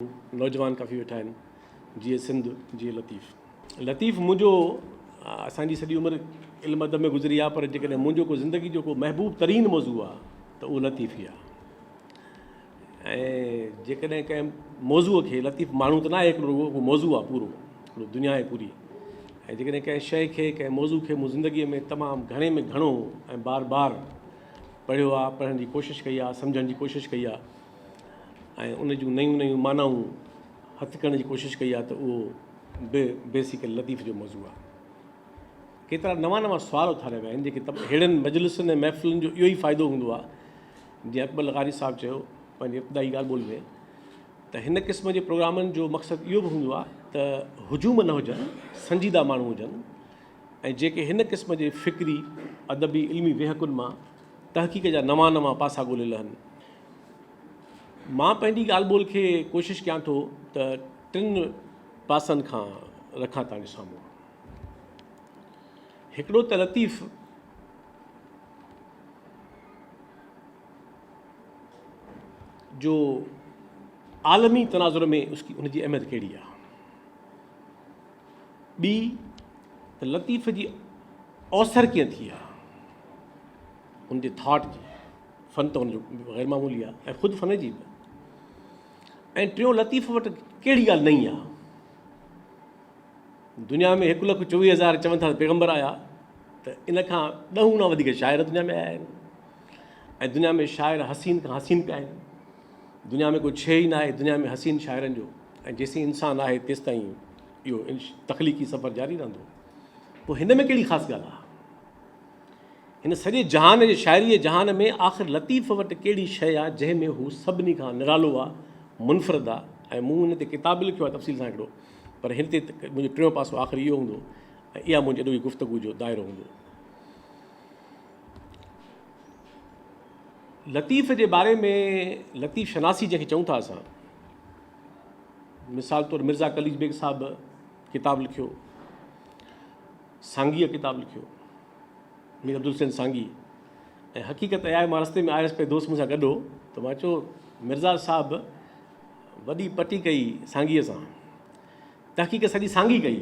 نوجوان ڪافي ويٺا آهن. جيئي سنڌ جيئي لطيف. لطيف منهنجو اسان جي سڄي عمر علم ادب ۾ گذري آ پر جيڪڏهن منهنجو ڪو زندگي جو ڪو محبوب ترين موضوع آ ته اهو لطيف ئي آ ۽ جيڪڏهن ڪنهن موضوع کي لطيف ماڻهو ته ناهي هڪڙو رڳو هو موضوع آ پورو هڪڙو دنيا آهي پوري ۽ جيڪڏهن ڪنهن شيء کي ڪنهن موضوع کي مون زندگي ۾ تمام گهڻي ۾ گهڻو ۽ بار بار پڙهيو آ پڙهڻ جي ڪوشش ڪئي آ سمجهڻ جي ڪوشش ڪئي آ ۽ ان جون نيون نيون معنائون هٿ ڪرڻ جي ڪوشش ڪئي آهي ته اهو به بيسيڪلي لطيف جو موضوع آهي. ڪيترا نوان نوان سوال اٿاريا ويا آهن جيڪي ههڙن مجلسن ۽ محفلن جو اهو ئي فائدو هوندو آهي جيئن اڪبر لغاري صاحب چيو پنهنجي ابتدائي ڳالهه ٻولهه ۾ ته هن قسم جي پروگرامن جو مقصد اهو به هوندو آهي ته هجوم نه هجن سنجيده ماڻهو هجن ۽ جيڪي هن قسم جي فڪري ادبي علمي ويهڪن مان تحقيق جا نوان نوان پاسا ڳولي لهن. مان پنهنجي ڳالهه ٻولهه کي ڪوشش ڪيان ٿو ته ٽن پاسن کان رکان توهان جي سامهون. هڪڙو ته لطيف جو عالمي تناظر ۾ اس ان جي اهميت ڪهڙي آهي. ٻي ته لطيف جي اوسر ڪيئن ٿي آهي. ان جي ٿاٽ جي فن ته ان جو غير معمولي آهي ۽ خود فن جي به ۽ ٽيون لطيف وٽ ڪهڙي ڳالهه نئين آهي دنيا ۾ هڪ لک چوويهه هزار چون ٿا پيغمبر آيا ته ان کان ڏهه گنا وڌيڪ شاعر دنيا ۾ آيا آهن ۽ دنيا ۾ شاعر حسين کان حسين پيا آهن دنيا ۾ ڪو ڇي ئي نه آهي دنيا ۾ حسين شاعرن جو ۽ جيسين انسان آهي تيستائين اهو تخليقي سفر جاري رهندو پوء هن ۾ ڪهڙي خاص ڳالهه آهي هن سڄي جهان جي شاعريء جي جهان ۾ آخر لطيف وٽ ڪهڙي شيء آ جنهن ۾ هو سڀني کان نرالو آ، منفرد آ ۽ مون ان تي ڪتاب به لکيو آ تفصيل سان هڪڙو پر هن تي منهنجو ٽيون پاسو آخري اهو هوندو ۽ اها منهنجي اڄوڪي گفتگو جو دائرو هوندو. لطيف جي باري ۾ لطيف شناسي جنهن کي چئون ٿا اسان مثال طور مرزا قليچ بيگ صاحب ڪتاب لکيو، سانگيء ڪتاب لکيو. مير عبدالحسين سانگي ۽ حقيقت اها آهي مان رستي ۾ آيس پئي دوست مون سان گڏ هو ته مان چيو مرزا صاحب وڏي پٽي ڪئي سانگيء سان تحقيق سڄي سانگي ڪئي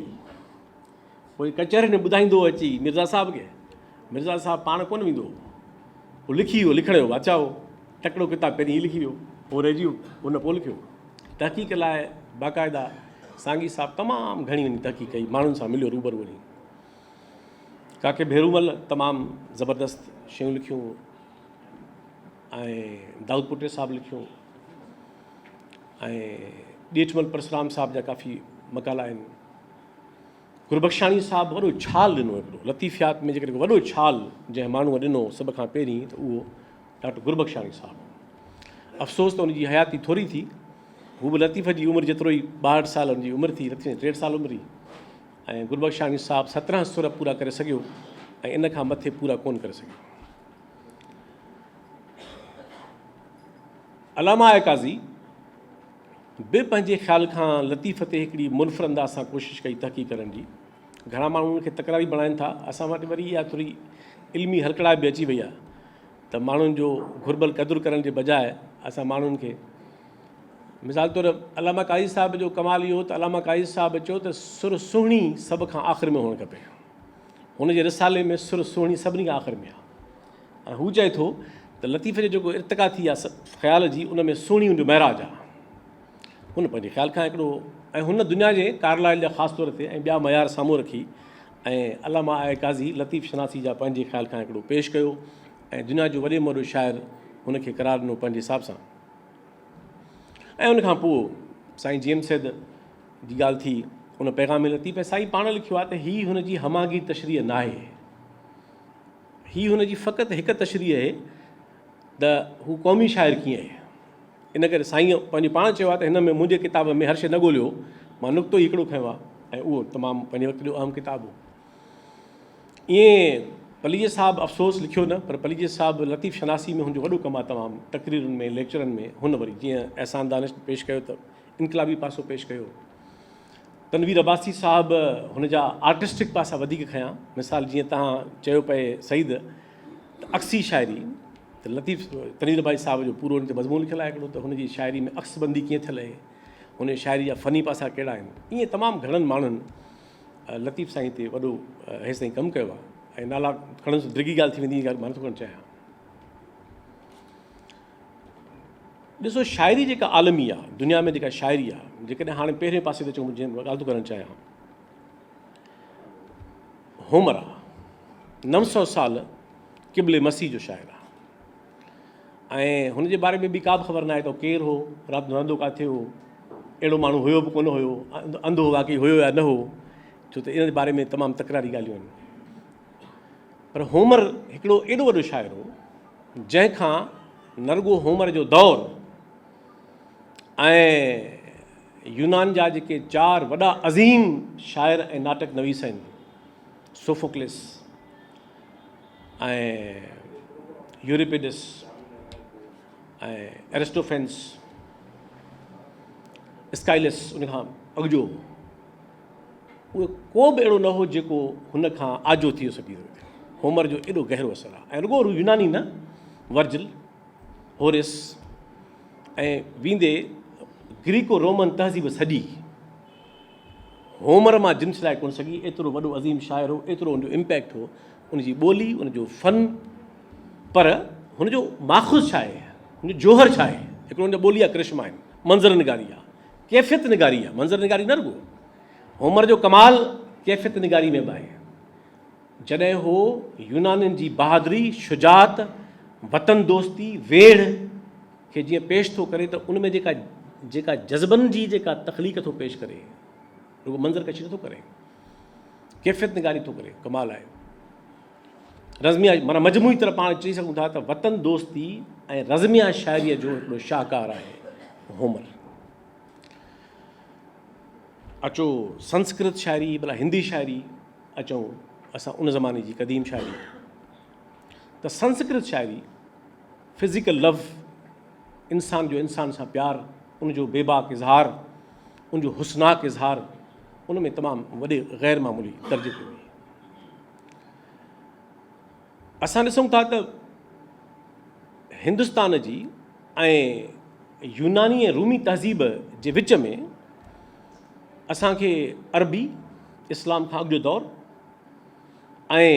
پوء ڪچهرين ۾ ٻڌائيندو هو اچي مرزا صاحب کي مرزا صاحب پاڻ ڪونه ويندو هو هو لکي ويو لکڻ جو بادشاهه هو تڪڙو ڪتاب پهرين هي لکي ويو پوء رهجي ويو هن پوء لکيو تحقيق لاء باقاعده سانگي صاحب تمام گهڻي وڃي تحقيق ڪئي ماڻهن سان مليو روبرو وڃي ڪاڪي ڀيرومل تمام زبردست شيون لکيون ۽ دائود پوٽي صاحب لکيو ۽ ڄيٺمل پرسرام صاحب جا ڪافي مقالا آهن گربخشاڻي صاحب وڏو ڇال ڏنو هڪڙو لطيفيات ۾ جيڪڏهن وڏو ڇال جنهن ماڻهوء ڏنو سڀ کان پهرين ته اهو ڊاڪٽر گربخشاڻي صاحب افسوس ته ان جي حياتي ٿوري ٿي هو به لطيف جي عمر جيترو ئي ٻاهٺ سال ان جي عمر ٿي لطيف جي ٽيهٺ سال عمر هئي ۽ گربخشاڻي صاحب 17 سر پورا ڪري سگهيو ۽ ان کان مٿي پورا ڪونه ڪري سگهيو. علامه آء قاضي به پنهنجي خيال کان لطيف تي هڪڙي منفرد انداز سان ڪوشش ڪئي تحقيق ڪرڻ جي. گهڻا ماڻهو ان کي تڪراري بڻائين ٿا. اسان وٽ وري اها ٿوري علمي هلڪڙائپ به اچي وئي آهي ته ماڻهن جو گهربل قدر ڪرڻ جي بجاء اسان ماڻهن کي مثال طور علامه قاضي صاحب جو ڪمال اهو ته علامه قاضي صاحب چيو ته سر سهڻي سڀ کان آخر ۾ هئڻ کپي. هن جي رسالي ۾ سر سهڻي سڀني کان آخر ۾ آهي ۽ هو چئي ٿو ته لطيف جو جيڪو ارتقا ٿي آهي خيال جي ان ۾ سهڻي ان جو معراج آهي. هن پنهنجي خيال کان هڪڙو ۽ هن دنيا جي ڪارلائل جا خاص طور تي ۽ ٻيا معيار سامهون رکي ۽ علامه آء قاضي لطيف شناسي جا پنهنجي خيال کان هڪڙو پيش ڪيو ۽ دنيا جو وڏي ۾ وڏو شاعر هن کي قرار ڏنو پنهنجي حساب سان. ۽ ان کان پوء سائين جي ايم سيد جي ڳالهه ٿي ان پيغام لطيف ۽ سائين پاڻ لکيو آهي ته هي هن جي هماگير تشريح ناهي هي هن جي فقط هڪ تشريح آهي ته هو قومي شاعر ڪيئن آهي ان ڪري سائين پنهنجي پاڻ چيو آهي ته هن ۾ منهنجي ڪتاب ۾ هر شيء نه ڳوليو مان نقطو ئي هڪڙو کنيو آهي ۽ اهو تمام پنهنجي وقت جو اهم ڪتاب هو ائين پليجي صاحب افسوس لکيو نه پر پليجي صاحب لطيف شناسي ۾ هن جو وڏو ڪم آهي تمام تقريرن ۾ ليڪچرن ۾ هن وري جيئن احسان دانش پيش ڪيو ته انقلابي پاسو پيش ڪيو تنوير عباسي صاحب هن جا آرٽسٽڪ پاسا وڌيڪ کنيا مثال جيئن تهان چيو پئي سعيد ته عڪسي شاعري ته لطيف تنوير عباسي صاحب جو پورو ان تي مضمون لکيل آهي هڪڙو ته هن جي شاعري ۾ عڪس بندي ڪيئن ٿيل آهي هن جي شاعري جا فني پاسا ڪهڙا آهن. ائين تمام گهڻن ماڻهن لطيف سائين تي وڏو هيستائين ڪم ڪيو آهي ۽ نالا کڻڻ سان ڊگهي ڳالهه ٿي ويندي، ڳالهه مان نٿو ڪرڻ چاهيان. ڏسو شاعري جيڪا عالمي آهي، دنيا ۾ جيڪا شاعري آهي، جيڪڏهن هاڻي پهرين پاسي تي اچون جنهن ڳالهه ٿو ڪرڻ چاهيان، هومر آهي، 900 سال قبل مسيح جو شاعر آهي ۽ هن جي باري ۾ ٻي ڪا به خبر ناهي ته ڪير هو، رات رهندو ڪاٿي هو، اهڙو ماڻهو هيو به ڪونه هيو، انڌو واقعي هيو يا نه هو، ڇو ته ان جي باري ۾ تمام تڪراري ڳالهيون آهن. پر هومر هڪڙو ايڏو وڏو شاعر هو جنهن کان نه رڳو هومر جو دور ۽ يونان جا جيڪي چار وڏا عظيم شاعر ۽ ناٽڪ نويس آهن، سوفوڪلس ۽ يوريپيڊس ۽ ايرسٽوفينس، اسڪائلس ان کان اڳ جو هو، اهو ڪو به اهڙو نه هو جيڪو هن کان آجو ٿي سگهي. هومر جو ايڏو گهرو اثر آهي ۽ رڳو يوناني نه، ورجل، هوريس ۽ ويندي گريڪو رومن تهذيب سڄي هومر مان جنس لاء ڪونه سگهي. ايترو وڏو عظيم شاعر هو، ايترو ان جو امپيڪٽ هو، ان جي ٻولي، ان جو فن، پر هن جو ماخذ ڇا آهي، هن جو جوهر ڇا آهي؟ هڪڙو هن جا ٻولي جا ڪرشما آهن، منظر نگاري آهي، ڪيفيت نگاري آهي، منظر نگاري نه رڳو هومر جو ڪمال ڪيفيت نگاري ۾ به آهي. جڏهن هو يونانين جي بهادري، شجاعت، وطن دوستي، ويڙهه کي جيئن پيش ٿو ڪري ته ان ۾ جيڪا جيڪا جذبن جي جيڪا تخليق ٿو پيش ڪري، رڳو منظر ڪشي نٿو ڪري، ڪيفيت نگاري ٿو ڪري، ڪمال آهي. رزميه معنيٰ مجموعي طرح پاڻ چئي سگهون ٿا ته وطن دوستي ۽ رزميه شاعريء جو هڪڙو شاهڪار آهي هومر. اچو سنسڪرت شاعري ڀلا هندي شاعري اچون اسان ان زماني جي قديم شاعري ته سنسڪرت شاعري فزيڪل لو، انسان جو انسان سان پيار، ان جو بيباڪ اظهار، ان جو حسناڪ اظهار ان ۾ تمام وڏي غير معمولي درجي تي هئي. اسان ڏسون ٿا ته هندستان جي ۽ يوناني ۽ رومي تهذيب جي وچ ۾ اسان کي عربي اسلام کان اڳ جو دور ۽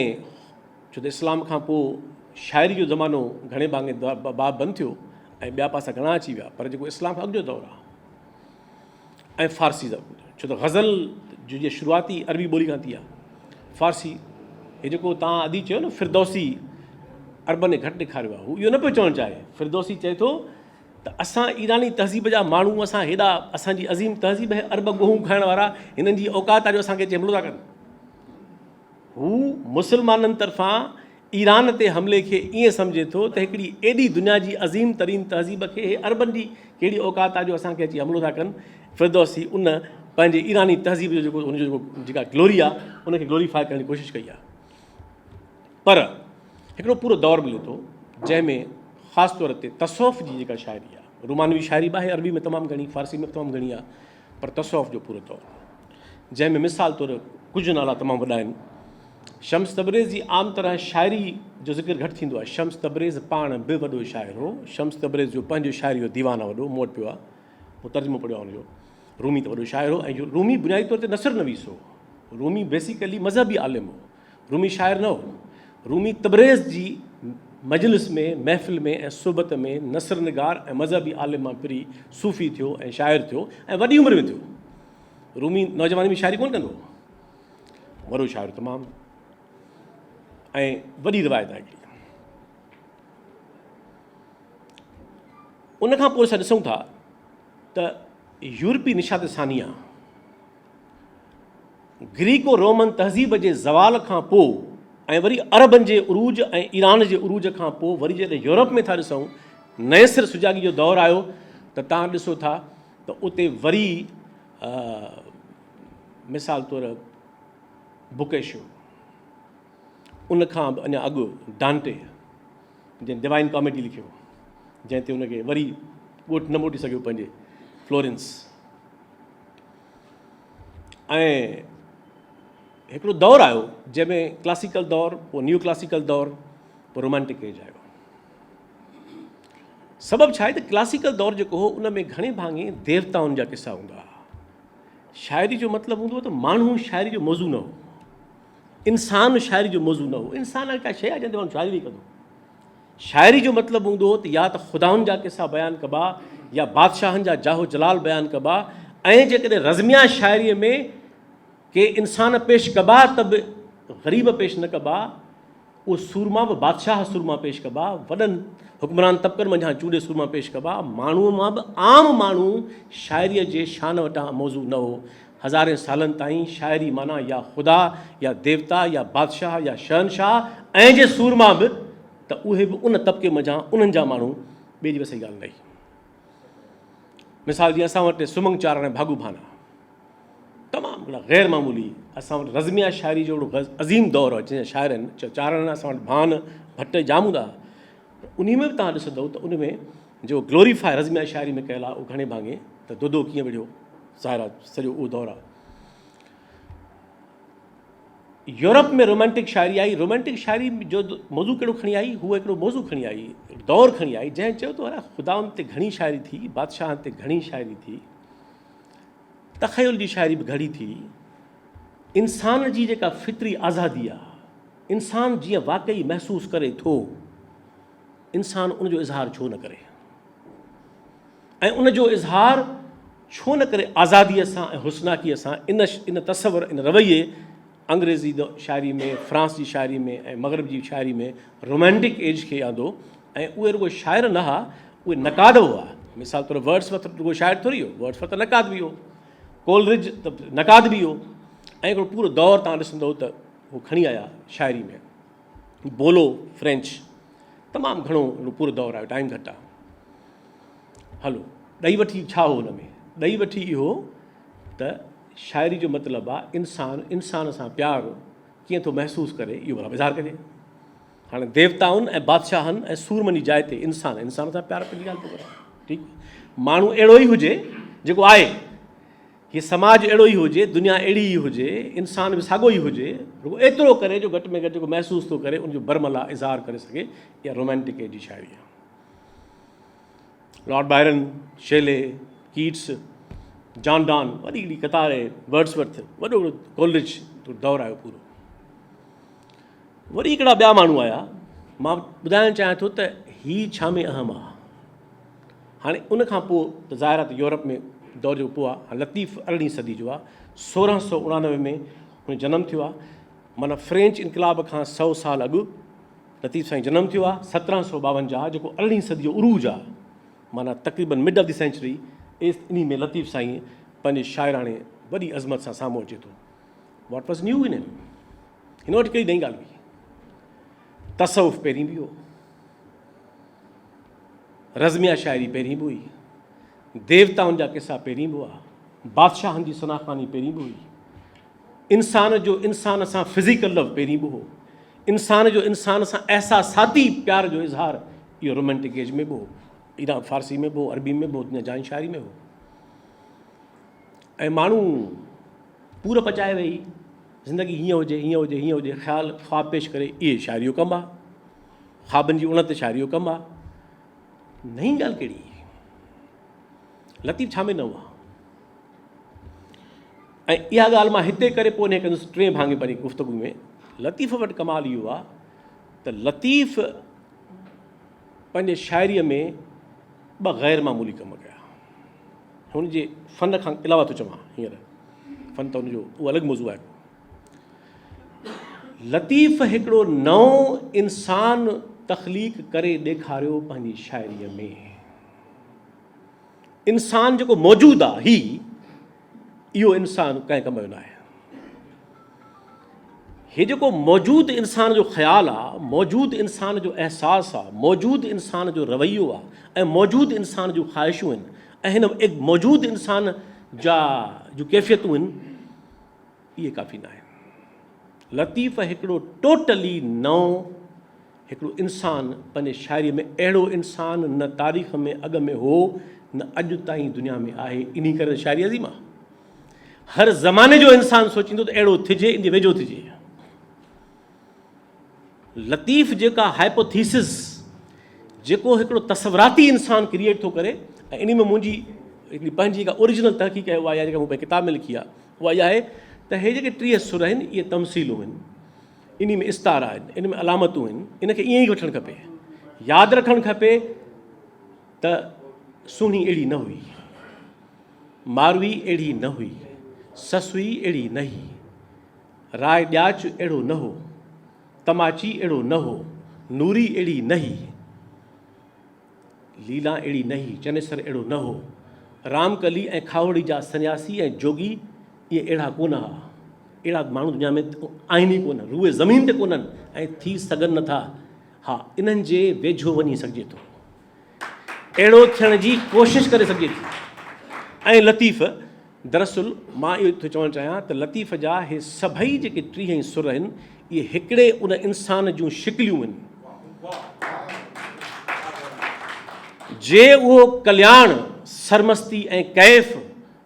ڇو ته اسلام کان پوء شاعري جو زمانو گهڻي ڀاڱي باب بند ٿيو ۽ ٻيا پاسا گهڻا اچي ويا، پر جيڪو اسلام کان اڳ جو دور آهي ۽ فارسي ڇو ته غزل جو جي شروعاتي عربي ٻولي کان ٿي آهي، فارسي هي جيڪو تان ادي چيو نه فردوسي عربن کي گهٽ ڏيکاريو آهي، هو اهو نه پيو چوڻ چاهي. فردوسي چئي ٿو ته اسان ايراني تهذيب جا ماڻهو، اسان هيڏا، اسان جي عظيم تهذيب، هي عرب گوهون کائڻ وارا، هنن جي اوقات آهي جو اسان کي اچي حملو ٿا ڪن. هو مسلمانن طرفان ايران تي حملي کي ائين سمجهي ٿو ته هڪڙي ايڏي دنيا جي عظيم ترين تهذيب کي هي عربن جي ڪهڙي اوقات آهي جو اسان کي اچي حملو ٿا ڪن. فردوسي ان پنهنجي ايراني تهذيب جو جيڪو ان جو جيڪو جيڪا گلوري آهي ان کي گلوريفائي ڪرڻ جي ڪوشش ڪئي آهي. پر هڪڙو پورو دور ملي ٿو جنهن ۾ خاص طور تي تصوف جي جيڪا شاعري آهي، رومانوي شاعري به آهي عربي ۾ تمام گهڻي، فارسي ۾ به تمام گهڻي آهي، پر تصوف جو پورو دور جنهن ۾ مثال طور ڪجهه نالا تمام وڏا آهن. شمس تبريز جي عام طرح شاعري جو ذڪر گهٽ ٿيندو آهي. شمس تبريز پاڻ به وڏو شاعر هو. شمس تبريز جو پنهنجو شاعري جو ديوان آهي وڏو، مون وٽ پيو آهي، مون ترجمو پڙهيو آهي ان جو. رومي ته وڏو شاعر هو ۽ رومي بنيادي طور تي نثر نويس هو. رومي بيسيڪلي مذهبي عالم هو، رومي شاعر نه هو. رومي تبريز جي مجلس ۾، محفل ۾ ۽ صحبت ۾ نثر نگار ۽ مذهبي عالم مان ڦري صوفي ٿيو ۽ شاعر ٿيو ۽ وڏي عمر ۾ ٿيو. رومي نوجواني ۾ شاعري ڪونه ڪندو هو. وڏو شاعر تمام ۽ وڏي روايت آهي هڪڙي. ان کان پوء اسان ڏسون ٿا ته يورپي نشاط ثانيه گريڪو رومن تهذيب جي زوال کان پوء ۽ وري عربن جي عروج ۽ ايران جي عروج کان پوء وري جڏهن يورپ ۾ ٿا ڏسون نئين سر سجاڳي جو دور آيو ته تان ڏسو ٿا ته اتي وري مثال طور بوڪيشو، ان کان به اڃا اڳ ڊانٽي جنهن ڊوائن ڪاميڊي لکيو، جنهن تي ان کي وري ڳوٺ نه موٽي سگهيو پنهنجي فلورنس، ۽ هڪڙو دور آيو جنهن ۾ ڪلاسيڪل دور، پوء نيو ڪلاسيڪل دور، پوء رومانٽڪ ايج آيو. سبب ڇا آهي ته ڪلاسيڪل دور جيڪو هو ان ۾ گهڻي ڀاڱي ديوتائن جا قصا هوندا هئا. شاعري جو مطلب هوندو هو ته ماڻهو شاعري جو موضوع نه هو. انسان شاعري جو موضوع نه هو. انسان ڪا شيء آهي جنهن تي ماڻهو شاعري ويهي ڪندو. شاعري جو مطلب هوندو هو ته يا ته خدائن جا قصا بيان ڪبا يا بادشاهن جا جاه و جلال بيان ڪبا ۽ جيڪڏهن رزميه شاعريء ۾ ڪي انسان پيش ڪبا ته به غريب پيش نه ڪبا، اهي سورما به بادشاهه سورما پيش ڪبا، وڏن حڪمران طبقن منجهان چونڊي سورما پيش ڪبا، ماڻهوء مان به عام ماڻهو شاعريء جي شان وٽان موضوع نه هو. هزارين سالن تائين شاعري معنيٰ يا خدا يا ديوتا يا بادشاهه يا شهنشاهه ۽ جي سورما به ته اهي به ان طبقي منجهان انهن جا ماڻهو، ٻئي جي وس جي ڳالهه نه هئي. مثال جيئن اسان وٽ سمنگ چارڻ ۽ ڀاڳو ڀانا تمام هڪڙا غير معمولي اسان وٽ رزميه شاعري جو هڪڙو عظيم دور هو جنهن جا شاعر آهن چارڻ اسان وٽ ڀان ڀٽ جام هوندا هئا انهي ۾ به توهان ڏسندؤ ته ان ۾ جو گلوريفائي رزميه شاعري ۾ ڪيل آهي اهو گهڻي ڀاڱي ته دودو ڪيئن وڙهيو ظاهر آهي سڄو اهو دور آهي يورپ ۾ رومانٽڪ شاعري آئي، رومانٽڪ شاعري جو موضوع ڪهڙو کڻي آئي؟ هوء هڪڙو موضوع کڻي آئي، دور کڻي آئي، جنهن چيو ته خدائن تي گهڻي شاعري ٿي، بادشاهن تي گهڻي شاعري ٿي، تخيل جي شاعري به گهڻي ٿي، انسان جي جيڪا فطري آزادي آ، انسان جيئن واقعي محسوس ڪري ٿو، انسان ان جو اظهار ڇو نه ڪري؟ ۽ ان جو اظهار ڇو نه ڪري آزاديء سان ۽ حسناڪيء سان ان ان تصور ان رويي انگريزي شاعري ۾ فرانس جي شاعري ۾ ۽ مغرب جي شاعري ۾ رومانٽڪ ايج کي آندو ۽ اهي رڳو شاعر نه ها اهي نقاد به هئا مثال طور ورڊس ورٿ رڳو شاعر ٿوري هو ورڊس ورٿ نقاد به هو ڪولرج ته نقاد به هو ۽ هڪڙو پورو دور تان ڏسندو ته هو کڻي آيا شاعري ۾ بولو فرينچ تمام گهڻو هڪڙو پورو دور آيو ٽائيم گهٽ آ هلو ڏئي وٺي ڇا هو ان ۾ ڏئي وٺي اهو ته شاعري جو مطلب آ انسان انسان سان پيار ڪيئن ٿو محسوس ڪري اهو ڀلا اظهار ڪجي هاڻي ديوتائن ۽ بادشاهن ۽ سورمن جي جاء تي انسان انسان سان پيار پنهنجي ڳالهه پيو ڪري ٺيڪ ماڻهو اهڙو ئي هجي جيڪو آهي هي سماج اهڙو ئي هجي دنيا اهڙي ئي هجي انسان به ساڳو ئي هجي رڳو ايترو ڪري جو گهٽ ۾ گهٽ جيڪو محسوس ٿو ڪري ان جو برملا اظهار ڪري سگهي اها رومانٽڪ ايج جي شاعري آهي Lord Byron, Shelley, Keats, John Donne, وڏي هڪڙي قطار آهي، ورڊس ورٿ، وڏو هڪڙو ڪولرج دور آيو پورو. وري هڪڙا ٻيا ماڻهو آيا، مان ٻڌائڻ چاهيان ٿو ته هي ڇا ۾ اهم آ. هاڻي ان کان پوء ته ظاهر آ ته يورپ ۾ دور جيڪو پوء آ، لطيف ارڙهين صدي جو آ، 1699 ۾ هن جنم ٿيو آ، معنيٰ فرينچ انقلاب کان سئو سال اڳ لطيف سائين جنم ٿيو آ 1752 جيڪو ارڙهين صدي جو عروج آ معنيٰ تقريبن mid of the century S انهي ۾ لطيف سائين پنهنجي شاعراڻي وڏي عظمت سان سامهون اچي ٿو what was new in هم هن وٽ ڪهڙي نئين ڳالهه هئي تصوف پهرين به هو رزميه شاعري پهرين به هئي ديوتائن جا قصا پهرين به هئا بادشاهن جي ثناخواني پهرين به هئي انسان جو انسان سان فزيڪل لو پهرين به هو انسان جو انسان سان احساساتي پيار جو اظهار اهو رومانٽڪ ايج ۾ به هو ايران فارسي ۾ به هو عربي ۾ به هو دنيا جان شاعري ۾ هو ۽ ماڻهو پور پچائي ويهي زندگي هيئن هجي هيئن هجي هيئن هجي خيال خواب پيش ڪري اهي شاعري جو ڪم آهي خوابن جي اڻت شاعري جو ڪم آهي نئين ڳالهه ڪهڙي لطيف ڇا ۾ نئون آهي ۽ اها ڳالهه مان هتي ڪري پوء انهيء ڪندس ٽئين ڀاڱي پنهنجي گفتگو ۾ لطيف وٽ ڪمال اهو آهي ته لطيف پنهنجي شاعريء ۾ ٻه غير معمولي ڪم ڪيا هن جي فن کان علاوه ٿو چوان هينئر فن ته هن جو اهو الڳ موضوع آهي لطيف هڪڙو نئون انسان تخليق ڪري ڏيکاريو پنهنجي شاعريء ۾ انسان جيڪو موجود آ هي اهو انسان ڪنهن ڪم جو ناهي. هي جيڪو موجود انسان جو خيال آ، موجود انسان جو احساس آ، موجود انسان جو رويو آ ۽ موجود انسان جون خواهشون آهن ۽ هن موجود انسان جا جون ڪيفيتون آهن اهي ڪافي ناهن. لطيف هڪڙو ٽوٽلي نئون هڪڙو انسان پنهنجي شاعريء ۾ اهڙو انسان نه تاريخ ۾ اڳ ۾ هو نه اڄ تائين دنيا ۾ آهي انهي ڪري ته شاعري عظيم آهي. هر زماني جو انسان سوچيندو ته اهڙو ٿجي ان جي ويجهو ٿجي. لطيف جيڪا هائپوٿيسس جيڪو هڪڙو تصوراتي انسان ڪريئيٽ ٿو ڪري ۽ انهي ۾ منهنجي هڪڙي پنهنجي جيڪا اوريجنل تحقيق آهي اها جيڪا مون پنهنجي ڪتاب ۾ لکي آهي اها اها آهي ته هي جيڪي 30 سر آهن اهي تمثيلون آهن، انهي ۾ استعارا آهن، ان ۾ علامتون آهن، ان کي ائين ئي وٺڻ کپي، ياد رکڻ کپي ته سهڻي اهڙي نه هئي، ماروي اهڙي نه هئي، سسئي اهڙي نه هئي، راء ڏياچ اهڙو نه هو، تماچي اهڙو نه هو، نوري اهڙي نه هئي، ليلان اهڙي نه هئي، چنيسر اهڙو نه هو، رامڪلي ۽ کاهوڙي جا سنياسي ۽ جوڳي اهي اهڙا ڪونه ها. اهڙا ماڻهو دنيا ۾ آهن ئي ڪونه، روء زمين تي ڪونهن ۽ ٿي سگهن نٿا. ها، انهن جي ويجهو وڃي سگهجي ٿو. اهڙو ٿيڻ جي ڪوشش ڪري سگهجي ٿي. ۽ لطيف، دراصل مان اهو ٿو چوڻ چاهيان ته لطيف جا هي سڀئي جيڪي 30 ئي سر آهن، اهي هڪڙي ان انسان جون شڪليون آهن. جي اهو ڪلياڻ، سرمستي ۽ ڪيف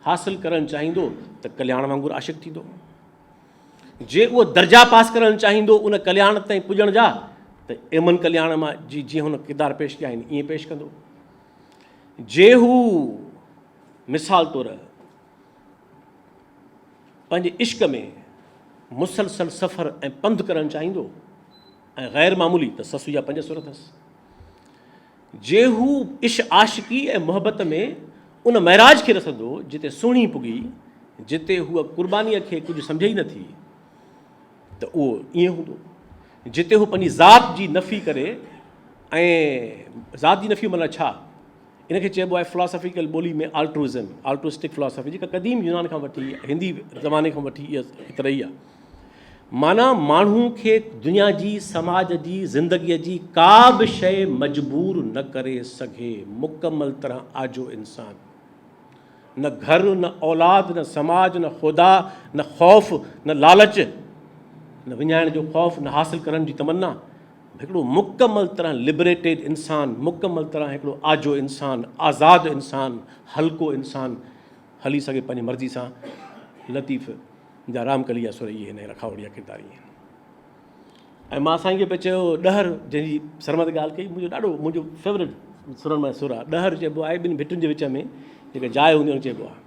حاصل ڪرڻ چاهيندو ته ڪلياڻ وانگر عاشق ٿيندو. جي اهو درجا پاس ڪرڻ چاهيندو ان ڪلياڻ تائين پڄڻ جا ته ايمن ڪلياڻ مان جي جيئن هن ڪردار پيش ڪيا آهن ائين پيش ڪندو. جي هو مثال طور پنهنجي عشق ۾ مسلسل سفر ۽ پنڌ ڪرڻ چاهيندو ۽ غير معمولي ته سسئي جا پنج سر اٿس. جي هو عش عاشقي ۽ محبت ۾ ان معراج کي رسندو جتي سهڻي پڳي، جتي هوء قربانيء کي ڪجهه سمجهي ئي نٿي ته اهو ائين هوندو. جتي هو پنهنجي ذات جي نفي ڪري ۽ ذات جي نفي معنيٰ ڇا؟ ان کي چئبو آهي فلاسافيڪل ٻولي ۾ آلٽروزم، Altruistic Philosophy، جيڪا قديم يونان کان وٺي هندي زماني کان وٺي اها هت رهي آهي. معنيٰ ماڻهو کي دنيا جي، سماج جي، زندگيء جي ڪا به شيء مجبور نه ڪري سگهي، مڪمل طرح آجو انسان. نه گهر، نه اولاد، نه سماج، نه خدا، نه خوف، نه لالچ، نه وڃائڻ جو خوف، نه حاصل ڪرڻ جي تمنا. هڪڙو مڪمل طرح لبريٽيڊ انسان، مڪمل طرح هڪڙو آجو انسان، آزاد انسان، هلڪو انسان هلي سگهي پنهنجي مرضي سان. لطيف جا رام ڪلي جا سر اهي هن رکاوڙ جا ڪردار اهي آهن. ۽ مان سائين کي پئي چيو ڏهر جنهن جي سرمد ڳالهه ڪئي منهنجو ڏاڍو منهنجو فيورٽ سرن مان سر آهي. ڏهر چئبو آهي ٻن ڀٽن جي وچ ۾ جيڪا جاء هوندي آهي ان کي چئبو آهي.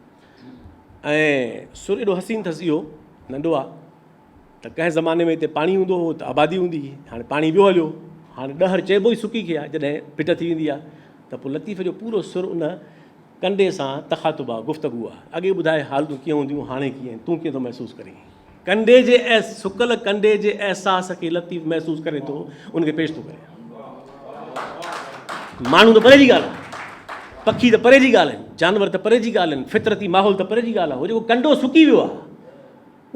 ۽ سر ايڏو حسين اٿس اهو ننڍو آهي ته ڪنهن زماني ۾ هتي پاڻي هوندو هو ته آبادي هوندي هئي، هاڻي پاڻي ويو هليو، هاڻي ڏهر چئبو ئي سڪي کي آهي، جڏهن ڦٽ ٿي ويندي آهي ته پوء لطيف جو پورو سر ان ڪنڊي سان تخاطب آهي، گفتگو آهي، اڳي ٻڌائي حالتون ڪيئن هونديون، هاڻي ڪيئن آهن، تون ڪيئن ٿو محسوس ڪرين. ڪنڊي جي سڪل ڪنڊي جي احساس کي لطيف محسوس ڪري ٿو، ان کي پيش ٿو ڪري. ماڻهو ته پري جي ڳالهه آهي، پکي ته پري جي ڳالهه آهن، جانور ته پري جي ڳالهه آهن، فطرتي ماحول ته پري جي ڳالهه آهي، هو جيڪو ڪنڊو سڪي ويو آهي،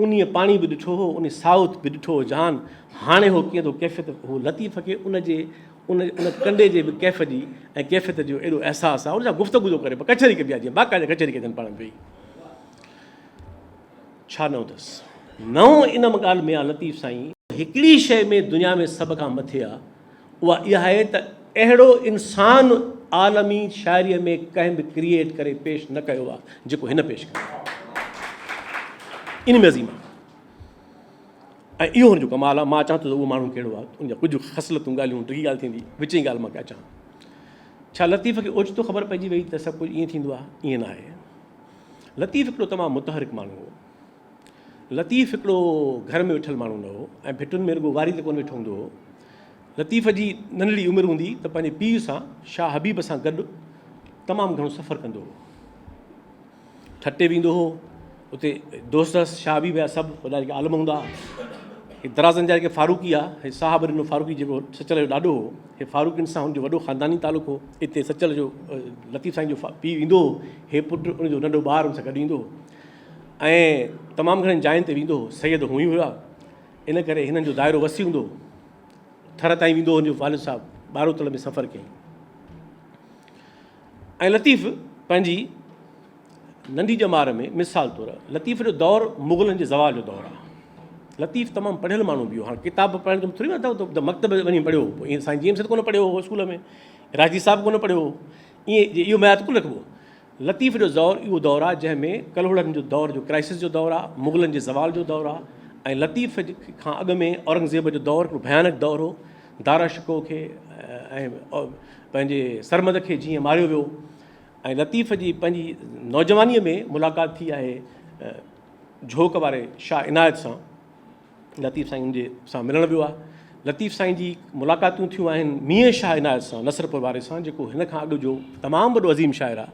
انهيء پاڻي به ڏٺو هو، انهيء ساوت به ڏٺو هو جهان، هاڻي هو ڪيئن ٿو ڪيفيت، هو لطيف کي ان جي ان ان ڪنڊي جي به ڪيف جي ۽ ڪيفيت جو ايڏو احساس آهي، ان سان گفتگو ٿو ڪري، ڪچهري ڪبي آهي جيئن باقاعده ڪچهري ڪجن پاڻ ۾ ويهي. ڇا نئون اٿس؟ نئون ان ڳالهه ۾ آهي لطيف سائين هڪڙي شيء ۾ دنيا ۾ سڀ کان مٿي آهي، اها اها آهي ته اهڙو انسان عالمي شاعريء ۾ ڪنهن به ڪريئيٽ ڪري پيش نه ڪيو آهي جيڪو هن پيش ڪيو آهي. ان ۾ عظيم آهي ۽ اهو هن جو ڪمال آهي. مان اچان ٿو ته اهو ماڻهو ڪهڙو آهي، ان جا ڪجهه خصلتون، ڳالهيون، ڊگهي ڳالهه ٿيندي، وچين ڳالهه مان اچان. ڇا لطيف کي اوچتو خبر پئجي وئي ته سڀ ڪجهه ائين ٿيندو آهي؟ ائين نه آهي. لطيف هڪڙو تمام متحرڪ ماڻهو هو. لطيف هڪڙو گهر ۾ ويٺل ماڻهو نه هو ۽ ڀٽن ۾ رڳو واري تي ڪونه ويٺو هوندو هو. لطيف جي ننڍڙي عمر هوندي ته پنهنجي پيء سان شاهه حبيب سان گڏ تمام گهڻو سفر ڪندو هو. ٺٽي ويندو هو، اتي دوست هئس شاهه حبيب جا سڀ وڏا جيڪي عالم هوندا هئا. هي درازن جا جيڪي فاروقي ها، هي صاحب ڏنو فاروقي جيڪو سچل جو ڏاڏو هو، هي فاروقين سان هن جو وڏو خانداني تعلق هو. اتي سچل جو لطيف سائين جو پيء ايندو هو، هي پٽ ان جو ننڍو ٻار ان سان گڏ ايندو هو ۽ تمام گهڻين جاين تي ويندو هو. سيد هونئن ئي هيا، ان ڪري هنن جو دائرو وسيع هوندو هو. ٿر تائين ويندو هو هن جو والد صاحب ٻاروتل ۾ سفر ڪيائين ۽ لطيف پنهنجي ننڍي ڄمار ۾ مثال طور لطيف جو دور مغلن جي زوال جو دور آهي. لطيف تمام پڙهيل ماڻهو به هو. هاڻ ڪتاب پڙهڻ جو ٿوري نه ته مڪتب وڃي پڙهيو هو، ائين سائين جي ايم سيد ڪونه پڙهيو هو اسڪول ۾، راشدي صاحب ڪونه پڙهيو هو، ائين اهو معيار ته ڪونه رکبو. لطيف جو دور اهو دور آهي جنهن ۾ ڪلهوڙن جو دور جو ڪرائسس جو دور آهي، مغلن جي زوال جو دور آهي ۽ لطيف کان اڳ ۾ اورنگزيب جو دور هڪڙو ڀيانڪ دور هو. دارا شڪوه کي ۽ پنهنجي سرمد کي جيئن ماريو ويو ۽ لطيف جي پنهنجي نوجوانيء ۾ ملاقات ٿي آهي جهوڪ واري شاهه عنايت سان. لطيف سائين ان جي سان ملڻ ويو آهي. لطيف سائين جي ملاقاتون ٿيون آهن ميين شاهه عنايت سان نصرپور واري سان جيڪو هن کان اڳ جو تمام وڏو عظيم شاعر آهي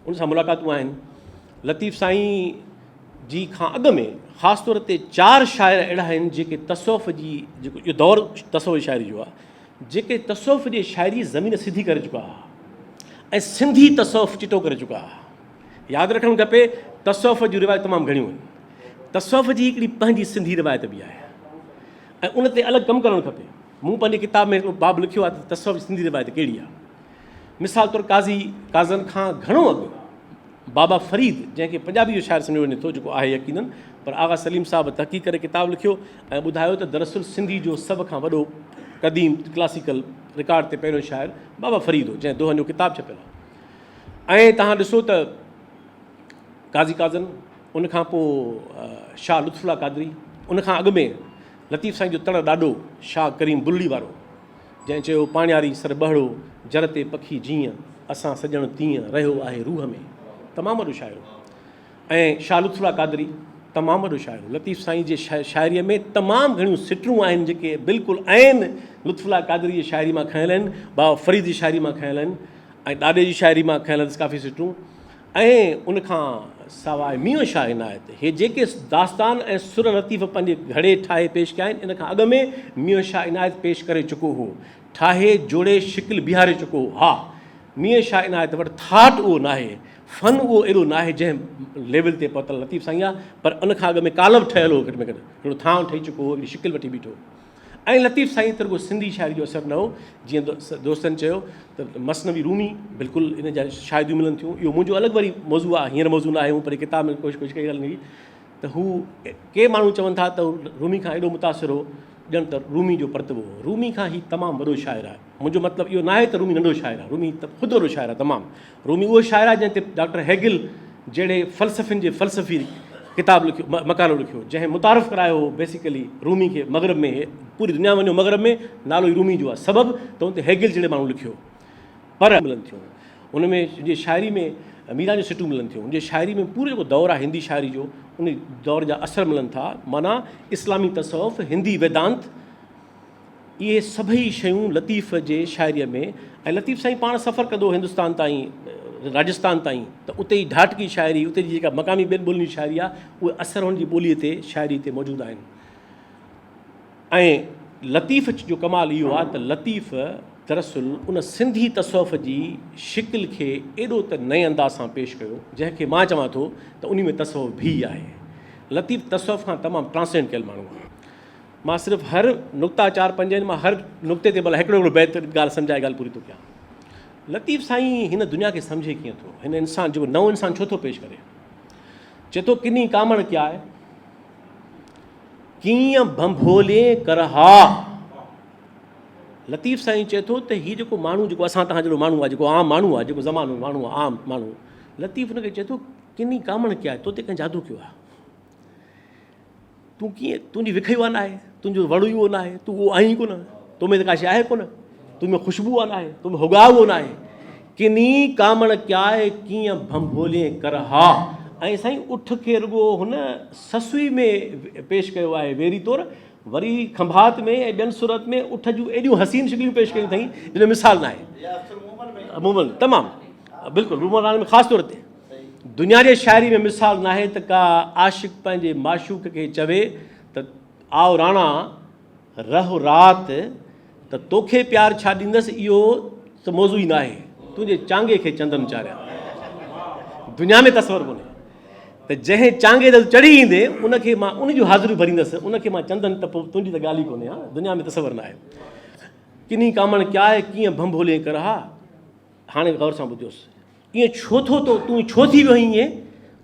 ان سان ملاقاتون آهن. لطيف سائين جي کان اڳ ۾ خاص طور تي چار شاعر اهڙا آهن جيڪي تصوف جي جيڪو اهو دور تصوف جي شاعري جو آهي جيڪي تصوف جي شاعري زمين سڌي ڪري چڪا هئا ۽ سنڌي تصوف چٽو ڪري چڪا هئا. ياد رکڻ کپي تصوف جون روايتون تمام گهڻيون آهن. تصوف جي هڪڙي پنهنجي سنڌي روايت به آهي ۽ ان تي الڳ ڪم ڪرڻ کپي. مون پنهنجي ڪتاب ۾ هڪڙو باب لکيو آهي ته تصوف جي سنڌي روايت ڪهڙي آهي. مثال طور قاضي قاضن کان گهڻو اڳ بابا فريد جنهن کي پنجابي جو شاعر سمجهيو وڃي ٿو جيڪو آهي يقينن پر آغا سليم صاحب تحقيق ڪري ڪتاب لکيو ۽ ٻڌايو ته دراصل سنڌي جو سڀ کان وڏو قديم ڪلاسيڪل رڪارڊ تي پهريون شاعر بابا فريد هو جنهن دوهن جو ڪتاب ڇپيل آهي ۽ توهان ڏسو ته قاضي قاضن ان کان پوء شاهه لطف الله قادري ان کان اڳ ۾ لطيف سائين جو تڙ ڏاڏو شاهه ڪريم بلڙي وارو جنهن چيو پاڻياري سر ٻهڙو جر تي پکي جيئن اسان سڄڻ تيئن رهيو آهي روح ۾ تمام وڏو شاعر هو ۽ شاهه لطف الله قادري تمام وڏو شاعر هو لطيف سائين جي شاعريء ۾ تمام گهڻيون سٽون آهن جيڪي بلڪل عين لطف الله قادري جي شاعري مان کنيل آهن بابا فريد جي شاعري مان کنيل آهن ۽ ڏاڏي جي شاعري مان کنيل اٿس ڪافي سٽون ۽ ان کان سواء ميون شاهه عنايت هي جيڪي داستان ۽ سر لطيف پنهنجي گهڙي ٺاهي پيش ڪيا آهن ان کان اڳ ۾ ميون شاهه عنايت پيش ڪري چڪو هو ٺاهي جوڙي شڪل بيهاري چڪو هو ها ميون شاهه عنايت وٽ ٿاٽ اهو ناهي فن اهو ايڏو ناهي جنهن ليول تي پهتل لطيف سائين آهي پر ان کان اڳ ۾ قالب ٺهيل هو گهٽ ۾ گهٽ هڪڙو ٿانء ٺهي چڪو هو هڪڙي شڪل وٺي بيٺو هو. ۽ لطيف سائين تي رڳو سنڌي شاعري جو اثر نه هو، جيئن دوستن چيو ته مثنوي رومي بلڪل ان جا شاهديون ملن ٿيون، اهو منهنجو الڳ وري موضوع آهي، هينئر موضوع نه آهي، مون پنهنجي ڪتاب ۾ ڪوشش ڪئي ڳالهه جي ته هو ڪي ماڻهو چون ٿا ته رومي کان ايڏو متاثر هو ڄڻ ته رومي جو پرتوو هو، رومي کان هي تمام وڏو شاعر آهي، منهنجو مطلب اهو ناهي ته رومي ننڍو شاعر آهي، رومي ته خود وڏو شاعر آهي تمام، رومي اهو شاعر آهي جنهن تي ڊاڪٽر هيگل جهڙي فلسفين جي فلسفي ڪتاب لکيو مقالو لکيو جنهن متعارف ڪرايو هو بيسيڪلي رومي کي مغرب ۾ پوري دنيا وڃو مغرب ۾ نالو ئي رومي جو آهي سبب ته ان تي هيگل جهڙي ماڻهو لکيو پر ملن ٿيون ان ۾ جي شاعري ۾ ميران جون سٽون ملن ٿيون ان جي شاعري ۾ پورو جيڪو دور آهي هندي شاعري جو ان دور جا اثر ملن ٿا معنيٰ اسلامي تصوف هندي ويدانت اهي سڀئي شيون لطيف جي شاعريء ۾ ۽ لطيف سائين پاڻ سفر ڪندو هو هندستان تائين، راجستان تائين ته اتي جي ڍاٽڪي شاعري، اتي جي جيڪا مقامي ٻين ٻولين جي شاعري آهي، اهي اثر هن جي ٻوليء تي، شاعريء تي موجود آهن. ۽ لطيف جو ڪمال اهو آهي ته لطيف دراصل ان سنڌي تصوف جي شڪل کي ايڏو ته نئين انداز سان پيش ڪيو، جنهن کي مان چوان ٿو ته انهي ۾ تصوف به آهي. لطيف تصوف کان تمام ٽرانسينڊ ڪيل ماڻهو آهي. مان صرف هر نقطا چار پنج آهن مان هر نقطي تي ڀلا هڪڙو هڪڙو بيت ڳالهه سمجهائي ڳالهه پوري ٿو ڪيان. لطيف سائين هن دنيا کي سمجهي ڪيئن ٿو؟ هن انسان جيڪو نئون انسان ڇو ٿو پيش ڪري؟ چئي ٿو ڪني ڪامڻ ڪيا آهي ڪيئن ڀنڀولين ڪرها. لطيف سائين چئي ٿو ته هي جيڪو ماڻهو جيڪو اسان تهان جهڙو ماڻهو آهي جيڪو عام ماڻهو آهي جيڪو زمانو ماڻهو آهي عام ماڻهو لطيف هن کي چئي ٿو ڪني ڪامڻ ڪيا آهي تو تي ڪنهن جادو ڪيو آهي. تون ڪيئن تنهنجي وک ئي اها ناهي، تنهنجو وڙ ئي اهو ناهي، تون اهو آهين ئي ڪونه، تو ۾ ته ڪا شيء آهي ڪونه، تو ۾ خوشبو اها ناهي، تو ۾ هڳاء اهو ناهي. ڪني ڪامڻ ڪياء ڪيئن ڀنڀولين ڪر ها. ۽ سائين اٺ کي رڳو هن سسئي ۾ پيش ڪيو آهي ويري طور، وري کنڀات ۾ ۽ ٻين صورت ۾ اٺ جون ايڏيون حسين شڪليون پيش ڪيون اٿائين جن جو مثال ناهي. مومل تمام بلڪل مومل راڻي ۾ خاص طور تي. دنيا جي شاعري ۾ مثال ناهي ته ڪا عاشق پنهنجي معشوق کي چوي ته آء راڻا رهه رات ته توکي پيار ڇا ڏيندس اهو ته موضوع ئي ناهي تنهنجي چانگي کي چندن چاريان دنيا ۾ تصور ڪونهي ته جنهن چانگي تي چڙهي ايندي ان کي مان ان جون حاضريون ڀريندس ان کي مان چندن ته پوء تنهنجي ته ڳالهه ئي ڪونهي ها دنيا ۾ تصور ناهي ڪني ڪامڻ ڪياء ڪيئن ڀنڀولين ڪرها هاڻي غور سان ٻڌيوس ائين ڇو ٿو تو تون ڇو ٿي ويو آهين ائين؟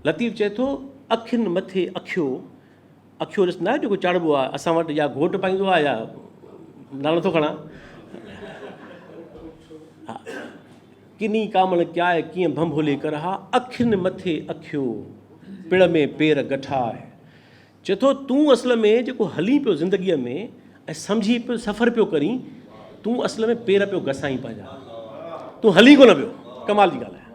لطيف چئي ٿو، اکين مٿي اکيو، اکيو ڏس ناهي جيڪو چاڙهبو آهي، اسان وٽ يا گهوٽ پائيندو آهي يا نالو نٿو کڻان. ها ڪني ڪامڻ ڪياء ڪيئن ڀنڀولي ڪرها، اکين مٿي اکيو، پڙ ۾ پير گٺاء. چئي ٿو تون اصل ۾ جيڪو هلين پيو زندگيء ۾ ۽ سمجهين پيو سفر پيو ڪرين تون اصل ۾ پير پيو گسائين پنهنجا. تون هلين ڪونه پيو. ڪمال جي ڳالهه آهي.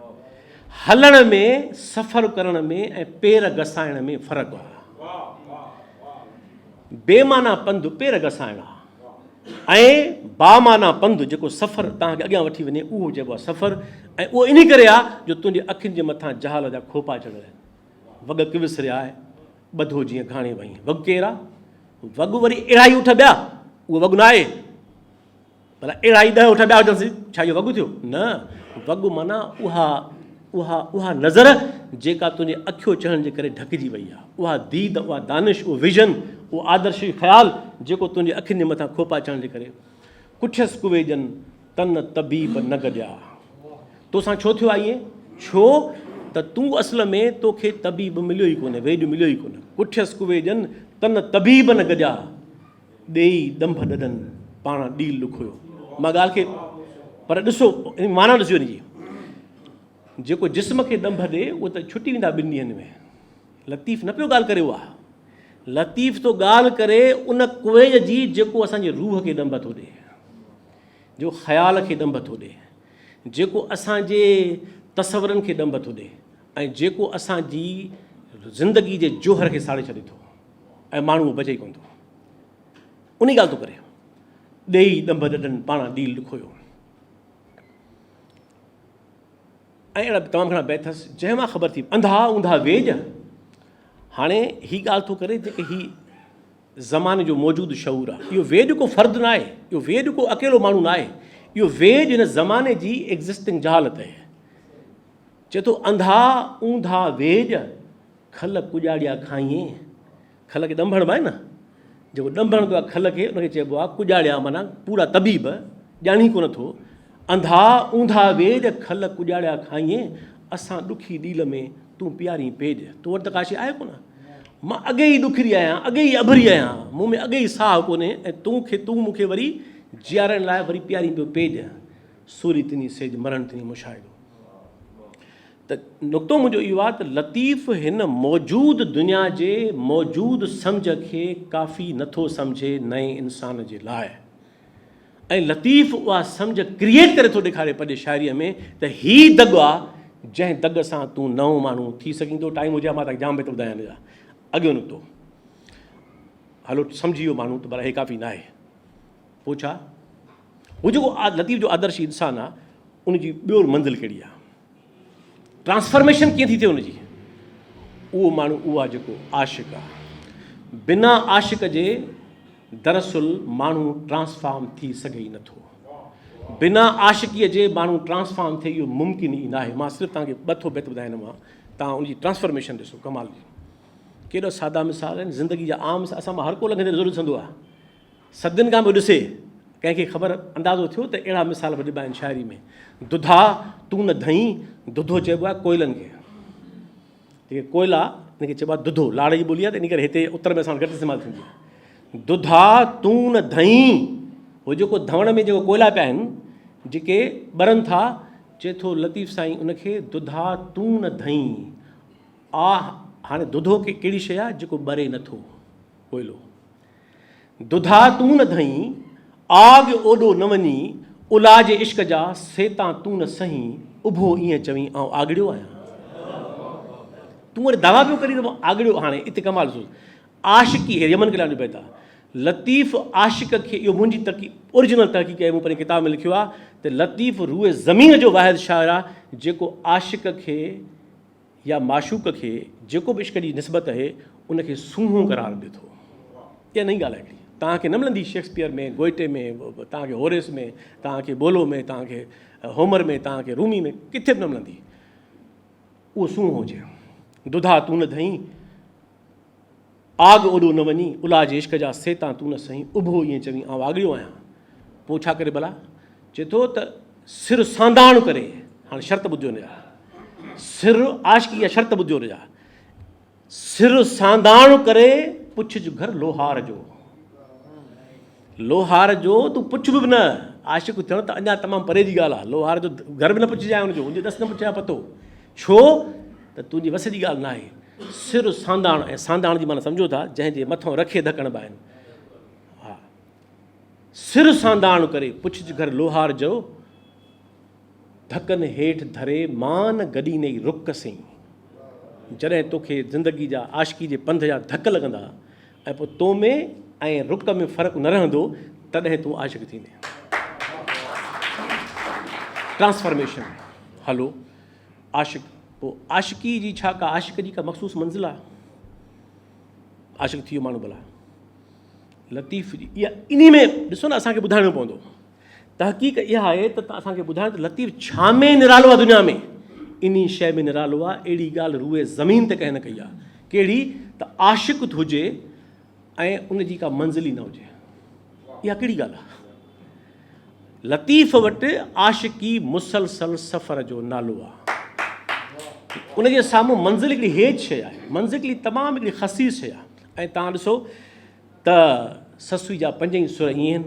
هلڻ ۾، سفر ڪرڻ ۾ ۽ پير گسائڻ ۾ فرق آهي. بي معنيٰ پنڌ پير گسائڻ آهي ۽ بامعنيٰ پنڌ جيڪو سفر توهان کي اڳيان وٺي وڃي اهو چئبو آهي سفر ۽ اهو انهي ڪري آهي جو تنهنجي اکين جي مٿان جهال جا کوپا چڙهيل آهن. وڳ ڪوسريا آهي، ٻڌو جيئن گهاڻي وئين. وڳ ڪير آ؟ وڳ وري اهڙا ئي اٺ ٻيا، اهو وڳ نه آهي. ڀلا اهڙا ئي ڏهه اٺ ٻيا هجنس، ڇا اهو وڳ ٿيو؟ نه، وڳ معنيٰ اها اها اها نظر جيڪا تنهنجي اکيو چڙهڻ جي ڪري ڍڪجي وئي آهي. اها ديد، اها دانش، اهو ويزن، اهو آدرشي خيال جيڪو تنهنجي اکين جي مٿان کوپا چڙهڻ جي ڪري ڪٺيس ڪويڄن تن طبيب نه گڏيا. توسان ڇو ٿيو آهي ائين؟ ڇو ته تون اصل ۾ توکي طبيب مليو ئي ڪونه، ويڄ مليو ئي ڪونه. ڪٺيس ڪويڄن تن طبيب نه گڏيا. ڏيئي ڏنڀ ڏڏن، پاڻ ڏيل ڏکويو. مان ڳالهه کي پر ڏسو ان معنيٰ ڏسجو ان جي. جيڪو جسم کي ڏنڀ ڏي اهو ته ڇٽي ويندا ٻن ڏينهن ۾. لطيف نه پيو ڳالهه ڪري اها. لطيف ٿو ڳالهه ڪري ان ڪويڄ جي جيڪو اسان جي روح کي ڏنڀ ٿو ڏي. جو خيال کي ڏنڀ ٿو ڏي. جيڪو اسان جي تصورن کي ڏنڀ ٿو ڏي ۽ جيڪو اسان جي زندگي جي جوهر کي ساڙي ڇڏي ٿو. ۽ ماڻهو اهو بچي ئي ڪونه ٿو. انهي ڳالهه ٿو ڪري. ڏيئي ڏنڀ ڏڍن پاڻان ڏيل ڏکويو. ۽ اهڙا به تمام گهڻا بيت اٿس جنهن مان خبر ٿي انڌا اونڌا ويڄ. هاڻي هي ڳالهه ٿو ڪري جيڪي هي زماني جو موجود شعور آهي. اهو ويڄ ڪو فرد نه آهي. اهو ويڄ ڪو اڪيلو ماڻهو نه آهي. اهو ويڄ هن زماني جي ايگزسٽنگ جهالت آهي. چئي ٿو انڌا اونڌا ويڄ کل ڪڄاڙيا کائين، کل کي ڏنڀ هڻبا آهن نه، جيڪو ڏنڀ هڻندو آهي کل کي ان کي چئبو آهي ڪڄاڙيا معنيٰ پورا طبيب ڄاڻي ڪونه ٿو، انڌا اونڌا ويڄ کل ڪڄاڙيا کائين، اسان ڏکي ڏيل ۾ تون پيارين پيڄ، تو وٽ ته ڪا شيء آهي ڪونه، مان اڳي ئي ڏکري آهيان، اڳي ئي اڀري آهيان، مون ۾ اڳي ئي ساهه ڪونهي ۽ تون کي تون مون کي وري جيارڻ لاء وري پيارين پيو پيڄ، سوري تني سيج مرڻ تني مشاهدو. ته نقطو منهنجو اهو آهي ته لطيف هن موجود دنيا جي موجود سمجهه کي ڪافي نٿو سمجهي نئين انسان جي لاء ۽ لطيف اها سمجهه ڪريئيٽ ڪري ٿو ڏيکاري پنهنجي شاعريء ۾ ته هي دڳ آ جنهن دڳ سان تون نئون ماڻهو ٿي سگهين ٿو. ٽائيم هجي ها مان توهان کي جام بيت ٻڌايان هن جا. اڳيون نقطو هلو سمجهي ويو ماڻهو ته پر هي ڪافي ناهي پوء ڇا هو جيڪو لطيف جو آدرشي انسان آ ان جي ٻيو منزل ڪهڙي آ؟ ٽرانسفارميشن ڪيئن ٿي ٿئي ان جي؟ اهو ماڻهو اهو آهي جيڪو عاشق آهي. بنا عاشق جي دراصل ماڻهو ٽرانسفارم ٿي سگهي ئي نٿو. بنا عاشقيء جي ماڻهو ٽرانسفارم ٿئي اهو ممڪن ئي ناهي. مان صرف توهان کي ٻه ٿو بيت ٻڌايان مان توهان ان جي ٽرانسفارميشن ڏسو ڪمال جي. ڪيڏا سادا مثال آهن زندگي جا عام اسان مان هر ڪو لنگهندي ضرور ڏسندو آهي. صدين کان پيو ڏسي، ڪنهن کي خبر اندازو ٿيو ته اهڙا مثال به ڏبا آهن شاعري ۾. دڌا تون نه ڌئين، دڌو چئبو آهي ڪوئلن کي. جيڪي ڪوئلا ان کي چئبو آهي دڌو، لاڙ جي ٻولي آهي ته ان ڪري هتي اتر ۾ اسان وٽ گهٽ استعمال ٿيندي آهي. دڌا تون نه ڌئين، هو جيڪو ڌوڻ ۾ جيڪو ڪوئلا پيا آهن، جيڪي ٻرن ٿا، چئي ٿو لطيف سائين ان کي دڌا تون نه ڌئين. آ هاڻي دڌو ڪهڙي شيء آهي جيڪو ٻري نٿو، ڪوئلو. دڌا تون نه ڌئين، آڳ اوڏو نه وڃين، الا جي عشق جا سيتان تون نه سهين، اڀو ائين چوين آئون آڳڙيو آهيان. تون وري دعويٰ پيو ڪرين ته مان آڳڙيو هاڻي اتي ڪمال ڏسو عاشقي هي يمن ڪلياڻ جو بيت آهي لطيف عاشق کي اهو منهنجي تحقيق اوريجنل تحقيق آهي مون پنهنجي ڪتاب ۾ لکيو آهي ته لطيف روء زمين جو واحد شاعر آهي جيڪو عاشق کي يا معشوق کي جيڪو به عشق جي نسبت اهي ان کي سونهون قرار ڏي ٿو. اها نئين ڳالهه آهي هڪڙي. توهان کي نه ملندي شيڪسپيئر ۾، گوئٽي ۾، توهان کي هوريس ۾، توهان کي بولو ۾، توهان کي هومر ۾، توهان کي رومي ۾ ڪٿي به نه ملندي. اهو سونهون هجي. دڌا تون نه ڌئين. آڳ اوڏو نه وڃي، الا جي عشق جا سيتان تون نه سهين، اڀو ائين چوين آئون آڳڙيو آهيان. پوء ڇا ڪري ڀلا؟ چئي ٿو ته سر سانداڻ ڪري، هاڻي شرط ٻڌجو ان جا، سر عاشقي جا شرط ٻڌجو ان جا، سر سانداڻ ڪري پڇج گهر لوهار جو. لوهار جو تون پڇ به نه، عاشق ٿيڻ ته اڃا تمام پري جي ڳالهه آهي، لوهار جو گهر به نه پڇجانء ان جو، ان جو ڏس نه پڇجانء پتو، ڇو ته تنهنجي وس جي ڳالهه ناهي. سر سانداڻ ۽ سانداڻ جي معنيٰ سمجهو ٿا، جنهن جي مٿئون رکي ڌڪ هڻبا آهن. ها سر سانداڻ ڪري پڇج گهر لوهار جو. ڌڪن هيٺ ڌري مان گڏينئي رڪ سين. جڏهن توکي زندگي جا عاشقي جي پنڌ جا ڌڪ لڳندا ۽ پوء تو ۾ ۽ رڪ ۾ فرق نه رهندو تڏهن تون عاشق ٿيندين. ٽرانسفارميشن هلو عاشق پوء عاشقي جي ڇا ڪا عاشق جي ڪا مخصوص منزل آهي؟ عاشق ٿي ويو ماڻهو ڀلا لطيف جي اها انهي ۾ ڏسو نه اسان کي ٻڌائڻو پوندو تحقيق اها آهي ته اسان کي ٻڌائڻ ته لطيف ڇا ۾ نرالو آهي دنيا ۾ انهي شيء ۾ نرالو آهي اهڙي ڳالهه روئي زمين تي ڪنهن نه ڪئي آهي ڪهڙي ته عاشق هجي ۽ ان جي ڪا منزل ئي نه هجي اها ڪهڙي ڳالهه آهي لطيف وٽ عاشقي مسلسل سفر جو نالو آهي. ان جي سامهون منزل هڪڙي هيج شيء آهي. منزل هڪڙي تمام هڪڙي خسيس شيء آهي ۽ توهان ڏسو ته سسئي جا پنج ئي سر ائين آهن.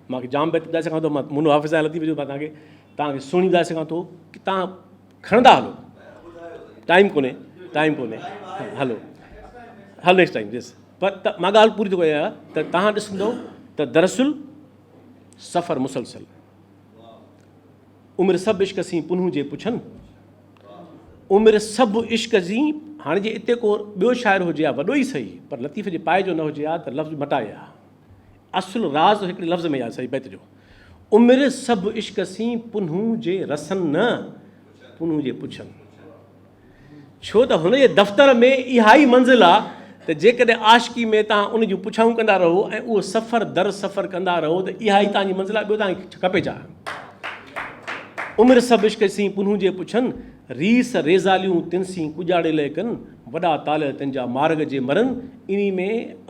مان کي جام بيت ٻڌائي سگهان ٿو، مان منو حافظ آهيان لطيف جو، مان توهان کي توهان کي سهڻي ٻڌائي سگهان ٿو ڪي توهان کڻندا هلو. ٽائيم ڪونهي، ٽائيم ڪونهي، هلو هلو نيڪسٽ ٽائيم جس پر مان ڳالهه پوري ٿو ڪيان ته توهان ڏسندو ته دراصل سفر مسلسل. عمر سڀ عشق سين پنهون جي پڇن. عمر سڀ عشق سين هاڻي جي اتي ڪو ٻيو شاعر هجي ها وڏو ئي سهي پر لطيف جي پائي جو نه هجي ها ته لفظ مٽائي ها. اصل راز هڪڙي لفظ ۾ آهي سهي بيت جو. عمر سڀ عشق سين پنهون جي رسن نه پنهون جي پڇن. ڇو ته هن جي دفتر ۾ اها ئي منزل آ ته جيڪڏهن عاشقي ۾ توهان ان جون پڇائون ڪندا رهو ۽ اهو سفر در سفر ڪندا رهو ته اها ئي توهان جي منزل آ ٻيو توهان کي کپي ڇا؟ عمر سڀ عشق سين پنهون جي پڇن، ريس ريزاليون تن سين ڪڄاڙي لئه ڪن، وڏا طالع تن جا مارڳ جي مرن، انهي ۾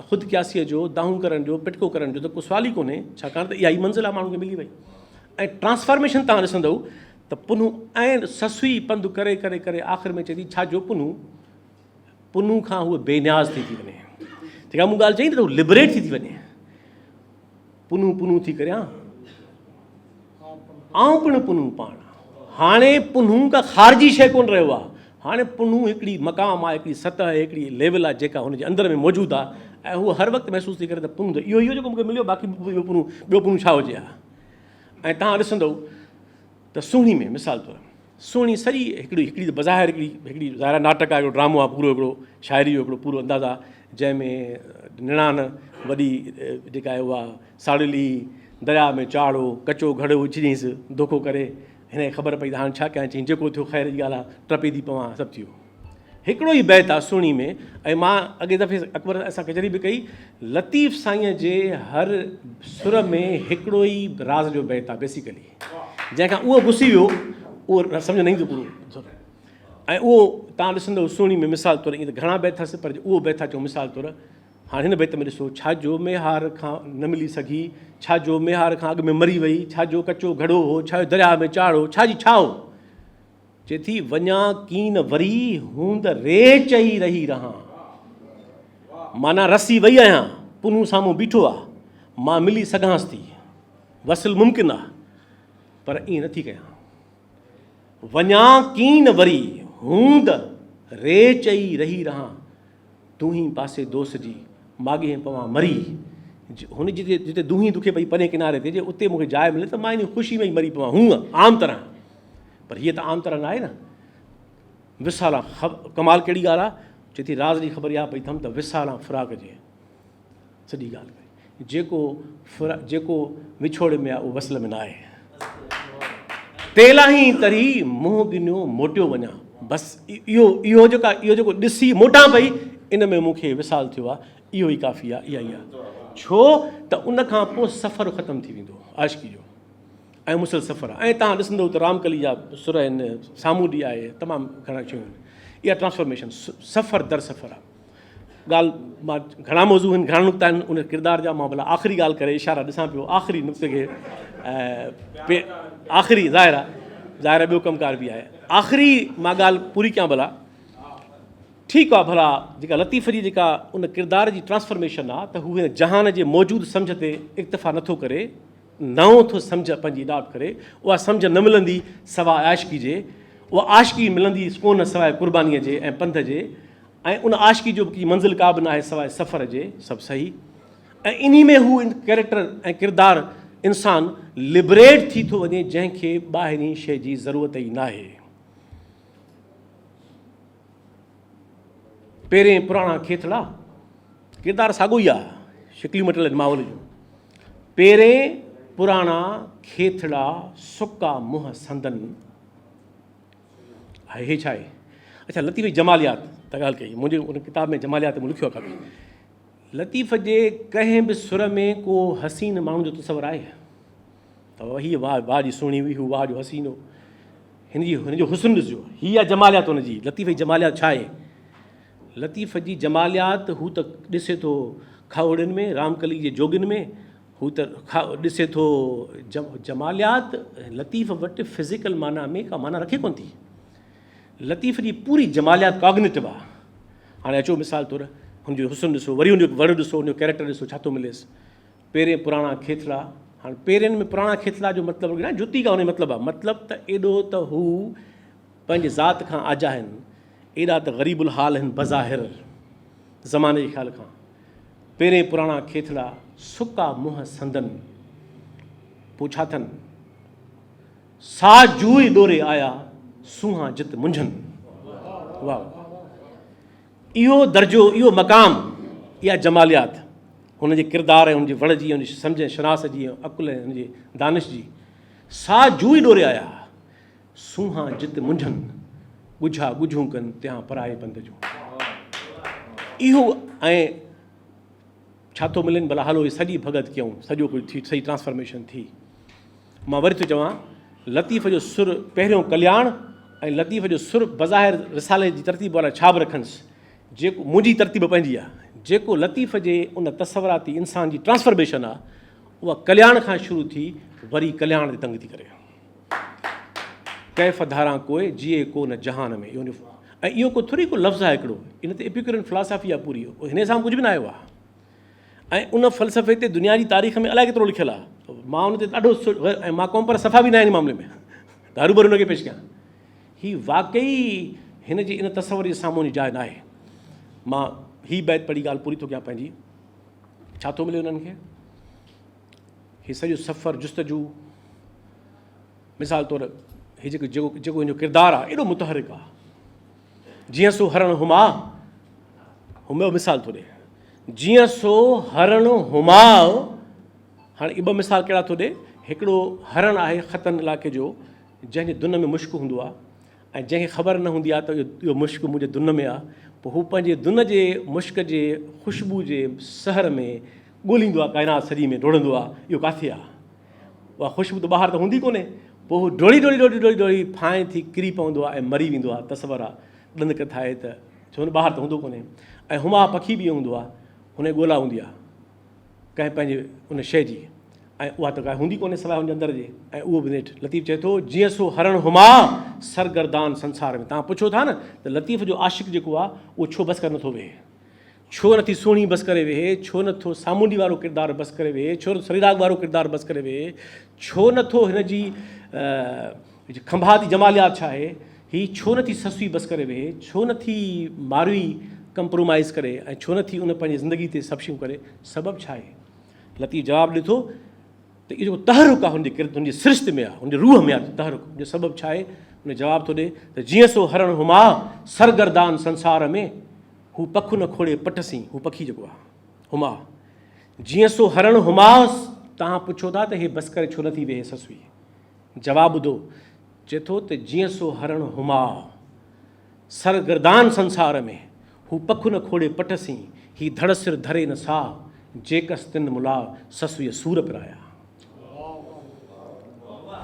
خود قياسيء جو، دانهون ڪرڻ جو، پٽڪو ڪرڻ جو ته ڪو سوال ئي ڪونهي، ڇاڪاڻ ته اها ئي منزل آ ماڻهو کي ملي وئي ۽ ٽرانسفارميشن توهان ڏسندؤ ته پنهون ائين سسئي پنڌ ڪري ڪري ڪري آخر ۾ چئي ٿي ڇا جو پنهون پنهون کان هوء بي نياز ٿي ٿي وڃي. جيڪا مون ڳالهه چئي نه ته هوء لبريٽ ٿي ٿي وڃي. پنهون پنهون ٿي ڪريان آئون پڻ پنهون پاڻ. هاڻي پنهون ڪا خارجي شيء ڪونه رهيو آهي. هاڻي پنهون هڪڙي مقام آهي، هڪڙي سطح آهي، هڪڙي ليول آهي جيڪا هن جي اندر ۾ موجود آهي ۽ هوء هر وقت محسوس ٿي ڪري ته پنهون ته اهو ئي هو جيڪو مون کي مليو باقي ٻيو پنهون ٻيو پنهون ڇا هجي ها. ۽ توهان ڏسندؤ ته سهڻي ۾ مثال طور سهڻي سڄي هڪڙي هڪڙي ته بظاهر هڪڙي هڪڙي ظاهر آهي ناٽڪ آهي هڪڙو ڊرامو آهي پورو هڪڙو شاعري جو هڪڙو پورو انداز آهي جنهن ۾ نڻان وڏي جيڪا آهي اها ساڙلي درياء ۾ چاڙهو ڪچو گهڙو وجهيس دوکو ڪري هن کي خبر پئي ته هاڻي ڇا ڪيان چيائين جيڪو ٿيو خير جي ڳالهه آهي ٽپي ٿي پوان سڀ ٿي ويو هڪڙو ئي بيت آ سهڻي ۾ ۽ مان اڳئين دفعي اڪبر سان ڪچهري به ڪئي لطيف سائينء جي هر سر ۾ هڪڙو ئي راز جو بيت آ بيسيڪلي جنهن کان اهو گسي ويو اهو سمجهه نه ايندو پورو سر ۽ اهو تان ڏسندو سهڻي ۾ مثال طور ائين ته گهڻا بيت اٿس پر اهو بيت ٿا چئون مثال طور هاڻ هن بيت ۾ ڏسو ڇا جو ميهار کان نه ملي سگهي ڇا جو ميهار کان اڳ ۾ مري وئي ڇا جو ڪچو گهڙو هو ڇا جو درياهه ۾ چاڙهو ڇا جي ڇا هو چئي ٿي، وڃان ڪين وري، هوند ري چئي رهي رهان. معنيٰ رسي وئي آهيان، پنهون سامهون بيٺو آ، مان ملي سگهانس ٿي، وصل ممڪن آ، پر ائين نٿي ڪيان. وڃان ڪين وري، هوند ري چئي رهي رهان. دونهين پاسي دوس جي، ماڳهين پوان مري. هن جتي جتي دونهين دکي پئي پرين ڪناري تي، جي اتي مون کي جاء ملي ته مان انهي خوشي ۾ ئي مري پوان. هونء عام طرح، پر هيء ته عام طرح ناهي نه. وصالان ڪمال ڪهڙي ڳالهه آ؟ چئي ٿي راز جي خبر اها پئي اٿم ته وصالان فراق جي سڄي ڳالهه ڪري. جيڪو جيڪو وڇوڙي ۾ آ اهو وصل ۾ ناهي. تيلاهين تري منهن ڳنيو موٽيو وڃان. بس اهو اهو جيڪا اهو جيڪو ڏسي موٽان پئي ان ۾ مون کي وصال ٿيو آ اهو ئي ڪافي آ اها ئي آ. ڇو ته ان کان پوء سفر ختم ٿي ويندو عاشقي جو. ۽ مسلسل سفر آهي ۽ توهان ڏسندو ته رامڪلي جا سر آهن، سامونڊي آهي، تمام گهڻا شيون آهن. اها ٽرانسفارميشن سفر در سفر آهي. ڳالهه مان گهڻا موضوع آهن، گهڻا نقطا آهن ان ڪردار جا مان ڀلا آخري ڳالهه ڪري اشارا ڏسان پيو آخري نقطي کي آخري ظاهر آهي ظاهر آهي ٻيو ڪم ڪار به آهي آخري مان ڳالهه پوري ڪيان ڀلا ٺيڪ آهي ڀلا جيڪا لطيف جي جيڪا ان ڪردار جي ٽرانسفارميشن آهي ته هو هن جهان جي موجود سمجهه تي اڪتفا نٿو ڪري نئون ٿو سمجهه پنهنجي اڊاپٽ ڪري، اها سمجهه نه ملندي سواء عاشقي جي، اها عاشقي ملندي ڪونه سواء قربانيء جي ۽ پنڌ جي ۽ ان عاشقي جو به ڪي منزل ڪا به ناهي سواء سفر جي، سڀ صحيح ۽ انهي ۾ هو ڪيريڪٽر ۽ ڪردار انسان لبريٽ ٿي ٿو وڃي جنهن کي ٻاهرين شيء جي ضرورت ئي ناهي. پهرين پراڻا کيٿڙا، ڪردار ساڳيو ئي آ، شڪليون مٽيل آهن ماحول جون. پهرين پراڻا کيٿڙا سڪا منهن سندن. هاء هي ڇا آهي؟ اڇا لطيف جي جماليات ته ڳالهه ڪئي منهنجي ان ڪتاب ۾ جماليات مون لکيو آهي ڪافي. لطيف جي ڪنهن به سر ۾ ڪو حسين ماڻهو جو تصور آهي؟ ته هيء واهه واهه جي سهڻي هئي، هو واهه جو حسين هو. هن جي هن جو حسن ڏسجو. هي آهي جماليات هن جي. لطيف جي جماليات ڇا آهي؟ لطيف جي جماليات هو ته ڏسي ٿو کاهوڙين ۾، رامڪلي جي جوڳين ۾، هو ته ڏسي ٿو جماليات لطيف وٽ فزيڪل معنيٰ ۾ ڪا معنيٰ رکي ڪونه ٿي. لطيف جي پوري جماليات ڪاگنيٽو آهي. هاڻي اچو مثال طور هن جو حسن ڏسو، وري هن جو وڙ ڏسو، هن جو ڪيريڪٽر ڏسو ڇا ٿو مليس. پيرين پراڻا کيٿڙا، هاڻ پيرين ۾ پراڻا کيٿڙا جو مطلب رڳو نه جتي کان ان جو مطلب آهي، مطلب ته ايڏو ته هو پنهنجي ذات کان آجا آهن، ايڏا ته غريب الحال آهن بظاهر زماني جي خيال کان. پيرين پراڻا کيٿڙا، سڪا منهن سندن، پوء ڇا ٿن؟ سا جوئي ڏوري آيا، سونهان جت منجهن. واهه واهه. اهو درجو، اهو مقام، اها جماليات هن جي ڪردار ۽ هن جي وڙ جي، هن جي سمجهه ۽ شناس جي ۽ عقل ۽ هن جي دانش جي، سا جوئي ڏوري آيا، سونهان جت منجهن، ڳجها ڳجهون ڪن، تيان پرائي بند جون. اهو ۽ ڇا ٿو ملين ڀلا هلو هي سڄي ڀڳت ڪيون، سڄو ڪجهه ٿي، سڄي ٽرانسفارميشن ٿي. مان وري ٿو چوان، لطيف جو سر پهريون ڪلياڻ ۽ لطيف جو سر بظاهر رسالي جي ترتيب وارا ڇا به رکنس، جيڪو منهنجي ترتيب پنهنجي آ، جيڪو لطيف جي ان تصوراتي انسان جي ٽرانسفرميشن آ، اها ڪلياڻ کان شروع ٿي وري ڪلياڻ تي تنگ ٿي ڪري. ڪيف ڌاران ڪوء، جيئي ڪو نه جهان ۾. اهو ۽ اهو ڪو ٿوري ڪو لفظ آهي هڪڙو، ان تي ايپيڪورين فلاسافي آ پوري، هن سان ڪجهه به نه آيو آ. ۽ ان فلسفي تي دنيا جي تاريخ ۾ الائي ڪيترو لکيل آهي. مان ان تي ڏاڍو ۽ مان قوم پرست صفا به نه آهيان ان معاملي ۾ ته هروڀرو ان کي پيش ڪيان. هي واقعي هن جي ان تصور جي سامهون جي جاء نه آهي. مان هي بيت پڙهي ڳالهه پوري ٿو ڪيان پنهنجي. ڇا ٿو ملي انهن کي؟ هي سڄو سفر جستجو مثال طور هي جيڪو جيڪو هن جو ڪردار آهي ايڏو متحرڪ آهي. جيئن سو هرڻ هماء، هميو مثال ٿو ڏي. جيئن سو هرڻ هماء، هاڻي اهي ٻه مثال ڪهڙا ٿو ڏي، هڪڙو هرڻ آهي ختن علائقي جو، جنهن جي دن ۾ مشڪ هوندو آهي ۽ جنهن کي خبر نه هوندي آهي ته اهو مشڪ منهنجي دن ۾ آهي، پوء هو پنهنجي دن جي مشڪ جي خوشبو جي سحر ۾ ڳوليندو آهي، ڪائنات سڄي ۾ ڊوڙندو آهي، اهو ڪاٿي آهي؟ اها خوشبو ته ٻاهر ته هوندي ڪونهي. پوء هو ڊوڙي ڊوڙي ڊوڙي ڊوڙي ڊوڙي ڦانء ٿي ڪري پوندو آهي ۽ مري ويندو آهي. تصور آهي ڏند ڪٿا آهي ته ڇو نه ٻاهر ته هوندو ڪونهي. ۽ هماء پکي به ائين هوندو آهي. هن جي ڳولا هوندي آهي ڪنهن پنهنجي ان شيء جي ۽ اها ته ڪا هوندي ڪونهي سواء هن جي اندر جي ۽ اهو به نيٺ لطيف چئي ٿو جيئن سو هرڻ هماء سرگردان سنسار ۾. توهان پڇو ٿا نه ته لطيف جو عاشق جيڪو آهي اهو ڇو بس ڪري نٿو ويهي. ڇو نه ٿي سهڻي بس ڪري ويهي، ڇو نه ٿو سامونڊي وارو ڪردار بس ڪري ويهي، ڇو نه ٿو سريراڳ وارو ڪردار بس ڪري ويهي، ڇو نه ٿو هن جي کنڀاتي جماليات ڇا آهي، هي ڇو نه ٿي سسئي بس ڪري ويهي، ڇو نه ٿي ماروي ڪمپرومائيز ڪري ۽ ڇو نه ٿي ان پنهنجي زندگي تي سڀ شيون ڪري، سبب ڇا آهي؟ لطيف جواب ڏي ٿو ته اهو جيڪو تحرڪ آهي هن جي ڪرد هن جي سرشت ۾ آهي، هن جي روح ۾ آهي تحرڪ، ان جو سبب ڇا آهي؟ ان جواب ٿو ڏي ته جيئن سو هرڻ هماء سرگردان سنسار ۾، هو پک نه کوڙي پٽ سين، هو پکي جيڪو آهي، هماء، جيئن سو هرڻ هماء، توهان پڇو ٿا ته هي بس ڪري ڇو نه ٿي ويهي سسئي؟ جواب ٻڌو، چئي ٿو ته جيئن سو هرڻ هماء، سرگردان سنسار ۾، هو پک نه کوڙي پٽ سين، هي ڌڙ سر ڌري نه ساهه، جيڪس تن ملاء، سسئيء سور پرايا.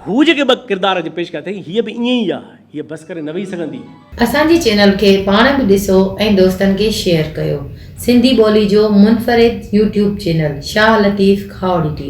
هو جيڪي ٻه ڪردار اڄ پيش ڪيا اٿئي، هيء به ائين ئي آ، هيء بس ڪري نه ويهي سگهندي. اسان جي چينل کي پاڻ به ڏسو ۽ دوستن کي شيئر ڪيو. سنڌي ٻولي جو منفرد YouTube channel Shah Latif Khahori T.